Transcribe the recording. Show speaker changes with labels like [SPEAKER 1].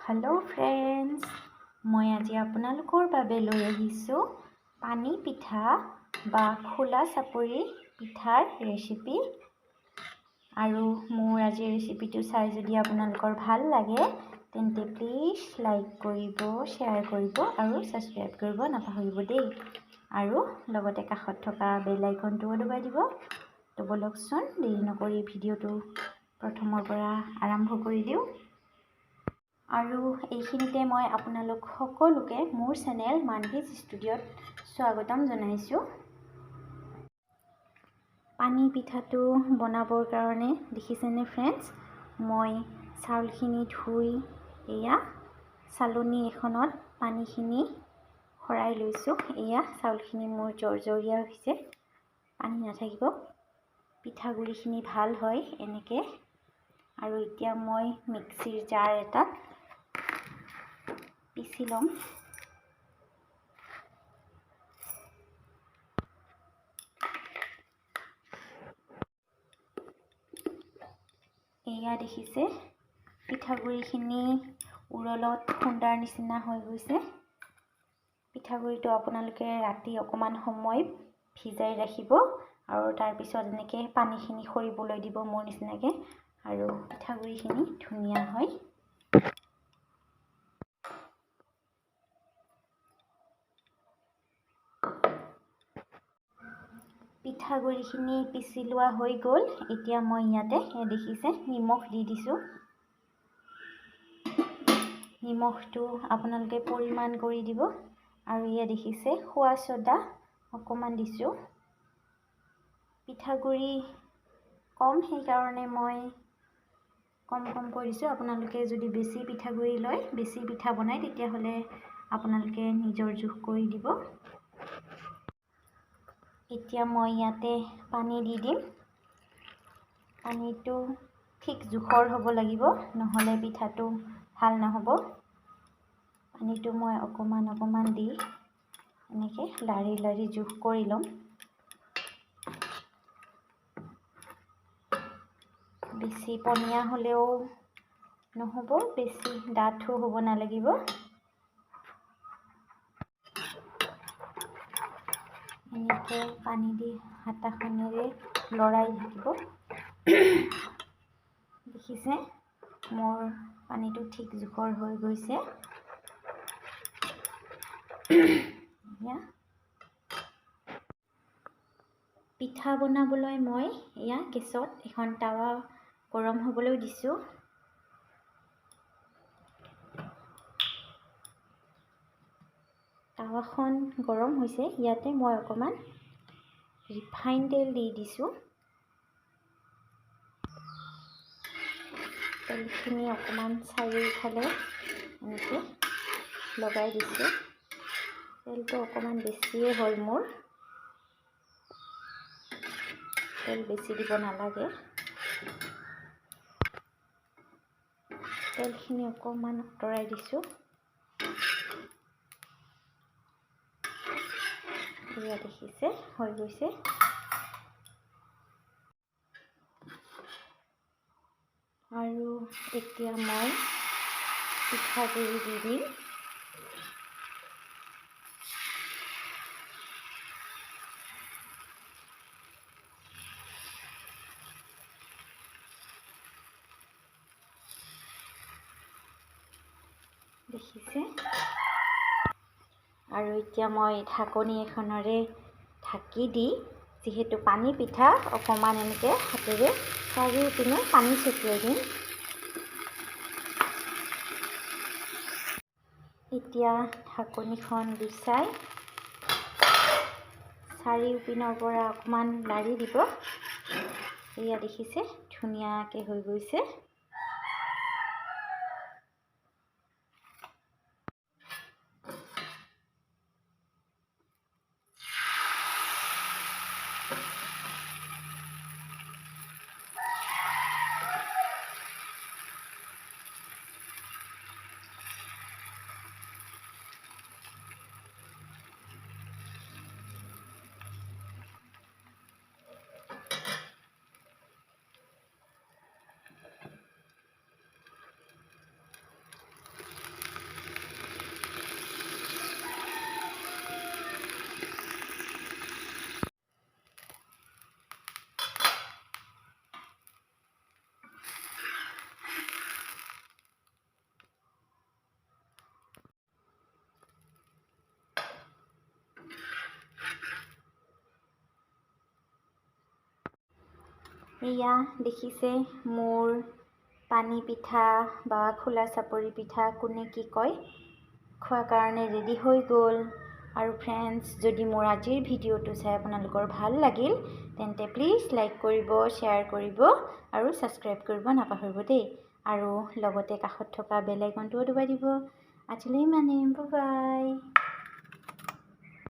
[SPEAKER 1] Hello' friends, মই আজি আপোনালোকৰ বাবে লৈ আহিছোঁ পানী পিঠা বা খোলা চাপৰি পিঠাৰ ৰেচিপি। আৰু মোৰ আজিৰ ৰেচিপিটো চাই যদি আপোনালোকৰ ভাল লাগে তেন্তে প্লিজ লাইক কৰিব, শ্বেয়াৰ কৰিব আৰু ছাবস্ক্ৰাইব কৰিব নাপাহৰিব দেই। আৰু লগতে কাষত থকা বেল আইকনটোও দবাই দিব। তো ব'লকচোন, দেৰি নকৰি ভিডিঅ'টো প্ৰথমৰ পৰা আৰম্ভ কৰি দিওঁ। আৰু এইখিনিতে মই আপোনালোক সকলোকে মোৰ চেনেল মানভিজ ষ্টুডিঅ'ত স্বাগতম জনাইছোঁ। পানী পিঠাটো বনাবৰ কাৰণে দেখিছেনে ফ্ৰেণ্ডছ, মই চাউলখিনি ধুই এয়া চালনী এখনত পানীখিনি সৰাই লৈছোঁ। এয়া চাউলখিনি মোৰ জৰজৰীয়া হৈছে, পানী নাথাকিব, পিঠাগুড়িখিনি ভাল হয় এনেকৈ। আৰু এতিয়া মই মিক্সিৰ জাৰ এটাত পিচি ল'ম। এয়া দেখিছে, পিঠাগুড়িখিনি উৰলত খুন্দাৰ নিচিনা হৈ গৈছে। পিঠাগুড়িটো আপোনালোকে ৰাতি অকণমান সময় ভিজাই ৰাখিব আৰু তাৰপিছত এনেকৈ পানীখিনি সৰিবলৈ দিব মোৰ নিচিনাকৈ, আৰু পিঠাগুড়িখিনি ধুনীয়া হয়। পিঠাগুড়িখিনি পিচি লোৱা হৈ গ'ল। এতিয়া মই ইয়াতে দেখিছে নিমখ দি দিছোঁ। নিমখটো আপোনালোকে পৰিমাণ কৰি দিব। আৰু এয়া দেখিছে খোৱা চ'ডা অকণমান দিছোঁ। পিঠাগুড়ি কম, সেইকাৰণে মই কম কম কৰি দিছোঁ। আপোনালোকে যদি বেছি পিঠাগুড়ি লয়, বেছি পিঠা বনায়, তেতিয়াহ'লে আপোনালোকে নিজৰ জোখ কৰি দিব। এতিয়া মই ইয়াতে পানী দি দিম। পানীটো ঠিক জোখৰ হ'ব লাগিব, নহ'লে পিঠাটো ভাল নহ'ব। পানীটো মই অকণমান অকণমান দি এনেকৈ লাৰি লাৰি জোখ কৰি ল'ম। বেছি পনীয়া হ'লেও নহ'ব, বেছি ডাঠো হ'ব নালাগিব। এনেকৈ পানী দি হাতাখনেৰে লৰাই থাকিব। দেখিছে মোৰ পানীটো ঠিক জোখৰ হৈ গৈছে। পিঠা বনাবলৈ মই এয়া গেছত এখন টাৱা গৰম হ'বলৈ দিছোঁ। টাৱাখন গৰম হৈছে, ইয়াতে মই অকণমান ৰিফাইন তেল দি দিছোঁ। তেলখিনি অকণমান চাৰিওফালে এনেকৈ লগাই দিছোঁ। তেলটো অকণমান বেছিয়ে হ'ল মোৰ, তেল বেছি দিব নালাগে। তেলখিনি অকণমান আঁতৰাই দিছোঁ। এয়া দেখিছে হৈ গৈছে। আৰু এতিয়া মই পিঠাগুড়ি দি দিম। দেখিছে। আৰু এতিয়া মই ঢাকনি এখনেৰে ঢাকি দি, যিহেতু পানী পিঠা, অকণমান এনেকৈ হাতেৰে চাৰিওপিনে পানী ছটিয়াই দিম। এতিয়া ঢাকনিখন গুচাই চাৰিওপিনৰ পৰা অকণমান লাৰি দিব। এয়া দেখিছে ধুনীয়াকৈ হৈ গৈছে। এয়া দেখিছে, মোৰ পানী পিঠা বা খোলা চাপৰি পিঠা, কোনে কি কয়, খোৱাৰ কাৰণে ৰেডি হৈ গ'ল। আৰু ফ্ৰেণ্ডছ, যদি মোৰ আজিৰ ভিডিঅ'টো চাই আপোনালোকৰ ভাল লাগিল, তেন্তে প্লিজ লাইক কৰিব, শ্বেয়াৰ কৰিব আৰু ছাবস্ক্ৰাইব কৰিব নাপাহৰিব দেই। আৰু লগতে কাষত থকা বেল আইকনটোও দবাই দিব। আজিলৈ ইমানেই, বাই।